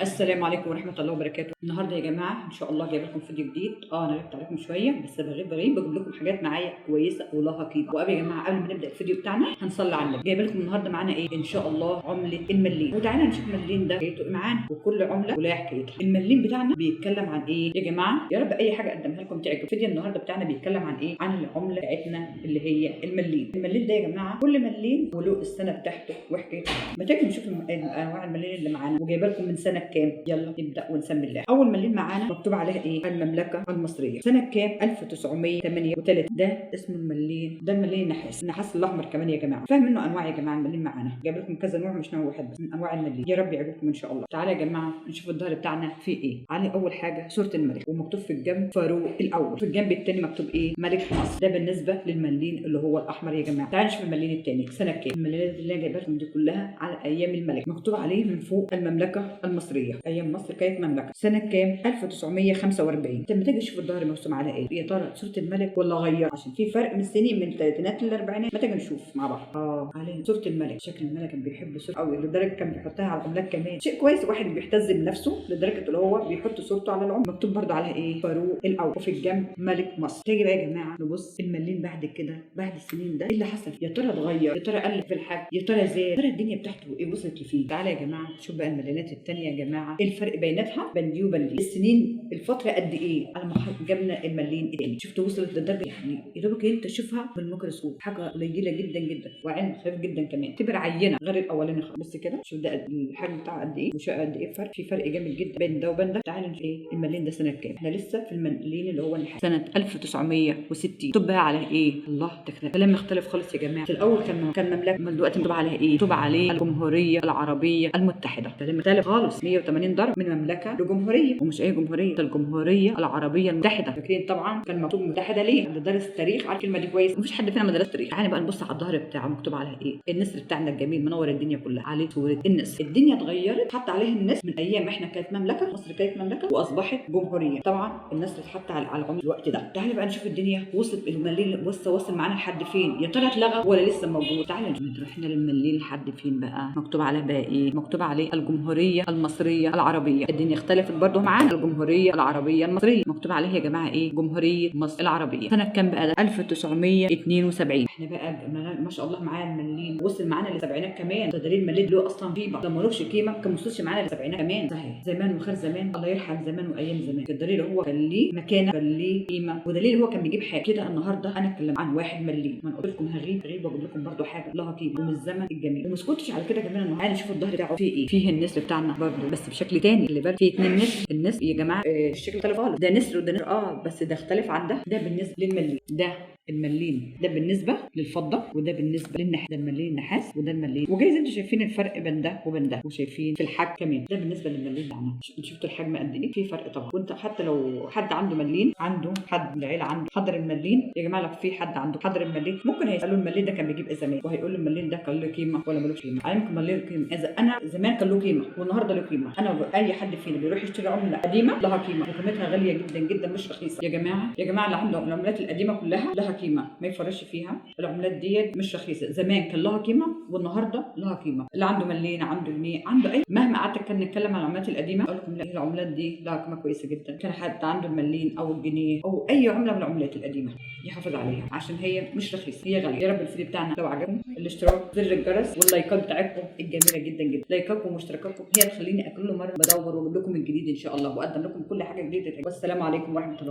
السلام عليكم ورحمة الله وبركاته. النهارده يا جماعة ان شاء الله جايبه لكم فيديو جديد. انا غبت عليكم شوية، بس بغيب بغيب بجيب لكم حاجات معايا كويسة ولها قيمة. وقبل يا جماعة قبل ما نبدا الفيديو بتاعنا هنصلي على النبي. جايبه لكم النهارده معانا ايه ان شاء الله؟ عمله المليم. وتعالى نشوف المليم ده حكايته ايه معانا، وكل عمله ولها حكايتها. المليم بتاعنا بيتكلم عن ايه يا جماعة؟ يا رب اي حاجة اقدمها لكم تعجبكم. الفيديو النهارده بتاعنا بيتكلم عن ايه؟ عن العملة بتاعتنا اللي هي المليم. المليم ده يا جماعة كل مليم وله السنة بتاعته وحكايته. ما تيجي نشوف انواع المليم اللي معانا، وجايبه لكم من سنة كام. يلا نبدا ونسمي الله. اول مليم معانا مكتوب عليها ايه؟ المملكة المصرية. سنة كام؟ 1938. ده اسمه المليم، ده المليم النحاس، النحاس الاحمر كمان يا جماعة. فاهم منه انواع يا جماعة. المليم معانا جايب لكم كذا نوع، مش نوع واحد بس من انواع المليم. يا رب يعجبكم ان شاء الله. تعالى يا جماعة نشوف الظهر بتاعنا فيه ايه. عليه اول حاجة صوره الملك، ومكتوب في الجنب فاروق الاول، في الجنب الثاني مكتوب ايه؟ ملك مصر. ده بالنسبة للمليم اللي هو الاحمر يا جماعة. تعالى نشوف المليم الثاني سنة كام. المليمات اللي انا جايبها لكم دي كلها على ايام الملك. مكتوب عليه من فوق المملكة المصرية، ايام مصر كانت مملكة. سنة كام؟ 1945. طب ما تيجي تشوف الظهر مرسوم على ايه؟ يا ترى صوره الملك ولا غير؟ عشان في فرق من السنين من الثلاثينات للاربعينات. ما تيجي نشوف مع بعض. عليه صوره الملك. شكل الملك كان بيحب صورته قوي، لدرجة كان بيحطها على العملات كمان. شيء كويس، واحد بيحتز بنفسه لدرجة اللي هو بيحط صورته على العملة. مكتوب برده عليها ايه؟ فاروق الاول، وفي الجنب ملك مصر. تيجي بقى يا جماعة نبص المليم بعد كده، بعد السنين ده ايه اللي حصل؟ يا ترى اتغير؟ يا ترى قل في الحجم؟ يا ترى زاد؟ يا ترى الدنيا بتاعته ايه وصلت لفين؟ تعالى يا جماعة شوف بقى الملينات الثانية يا جماعة، ايه الفرق بيناتها؟ بين دي وبين دي، السنين الفترة قد ايه على ما جبنا المليم الثاني. شفت وصلت لدرجة يعني يا دوبك انت تشوفها بالميكروسكوب، حاجة قليله جدا جدا وعلم خفيف جدا كمان، تبقى عينه غير الاولاني خالص. بص كده شوف ده الحجم بتاعه قد ايه وشوف قد ايه الفرق، في فرق جامد جدا بين ده وبين ده. تعالى نشوف ايه المليم ده سنة كام. احنا لسه في المليم اللي هو النحاس سنة 1960. مكتوب بقى على ايه؟ الله، ده كلام مختلف خالص يا جماعة. في الاول كان مملكة، دلوقتي مكتوب عليها ايه؟ مكتوب عليه الجمهورية العربية المتحدة. كلام مختلف خالص، 180 درجه من مملكة لجمهوريه، ومش اي جمهورية، ده الجمهورية العربية المتحدة. فاكرين طبعا كان مكتوب متحدة ليه؟ اللي درس التاريخ عارف الكلمة دي كويس، مفيش حد فينا ما درس تاريخ. تعالى بقى نبص على الظهر بتاعه مكتوب عليها ايه؟ النسر بتاعنا الجميل منور الدنيا كلها، عليه صوره النسر. الدنيا اتغيرت، حط عليه النسر من ايام احنا كانت مملكة، مصر كانت مملكة واصبحت جمهورية. طبعا النسر اتحط على العملة الوقت ده. تعالى بقى نشوف الدنيا وصلت المليم وصل معانا لحد فين، يا ترى اتلغى ولا لسه موجود؟ تعالى نشوف رحنا للمليم لحد فين بقى. مكتوب عليه بقى ايه؟ مكتوب عليه الجمهورية المصرية العربية. الدنيا اختلفت برضه معانا، الجمهورية العربية المصرية. مكتوب عليه يا جماعة ايه؟ جمهورية مصر العربية. سنة كام بقى ده؟ 1972. احنا بقى ما شاء الله معانا المليم وصل معانا للسبعينات كمان. ده دليل المليم له اصلا قيمة، لو ملوش قيمة كان ما وصلش معانا للسبعينات كمان. صحيح زمان وخير زمان، الله يرحم زمان وايام زمان. الدليل هو كان ليه مكانه، كان ليه قيمة، ودليل هو كان بيجيب حاجة كده. النهارده انا اتكلم عن 1 مليم، ما انا قلت لكم هغيب غيب واجيب لكم برده حاجة لها قيمة ومن الزمن الجميل. وما سكتش على كده كمان. النهارده نشوف الظهر بتاعه فيه ايه. فيه النسر بتاعنا برده بس بشكل تاني. اللي بالك فيه 2 نسر. النسر يا جماعة الشكل اختلف خالص، ده نسر وده نسر، بس ده اختلف عن ده. ده بالنسبة للمليم، ده المليم ده بالنسبة للفضه، وده بالنسبة للنحاس. ده المليم النحاس وده المليم. وجايز انتوا شايفين الفرق بين ده وبين ده، وشايفين في الحجم كمان. ده بالنسبة للمليم بتاعنا. شفتوا الحجم قد ايه؟ في فرق طبعا. وانت حتى لو حد عنده مليم، عنده حد من العيلة عنده حضر المليم يا جماعة، لو في حد عنده حضر المليم ممكن هيسالوا المليم ده كان بيجيب ايه زمان، وهيقول المليم ده كان له قيمة ولا ملوش قيمة. على ممكن مليم قيمة، اذا انا زمان كان له قيمة والنهارده له قيمة. انا اي حد فينا بيروح يشتري عمله قديمة لها قيمة وقيمتها غالية جدا جدا، مش رخيصة يا جماعة. يا جماعة اللي عنده العملات القديمة كلها لها قيمة، ما يفرش فيها. العملات ديت مش رخيصة، زمان كان لها قيمة والنهارده لها قيمة. اللي عنده مليم، عنده جنيه، عنده اي، مهما قعدت كان نتكلم عن العملات القديمة اقول لكم لا، العملات دي لها قيمة كويسة جدا. كان حد عنده المليم او الجنيه او اي عمله من العملات القديمة يحافظ عليها عشان هي مش رخيصة، هي غالية. يا رب الفيديو بتاعنا لو عجبكم، الاشتراك، زر الجرس، واللايكات بتاعتكم الجميلة جدا جدا. لايكاتكم واشتراكاتكم هي تخليني كل مرة بدور واجيب لكم الجديد ان شاء الله، واقدم لكم كل حاجة جديدة. والسلام عليكم ورحمة الله وبركاته.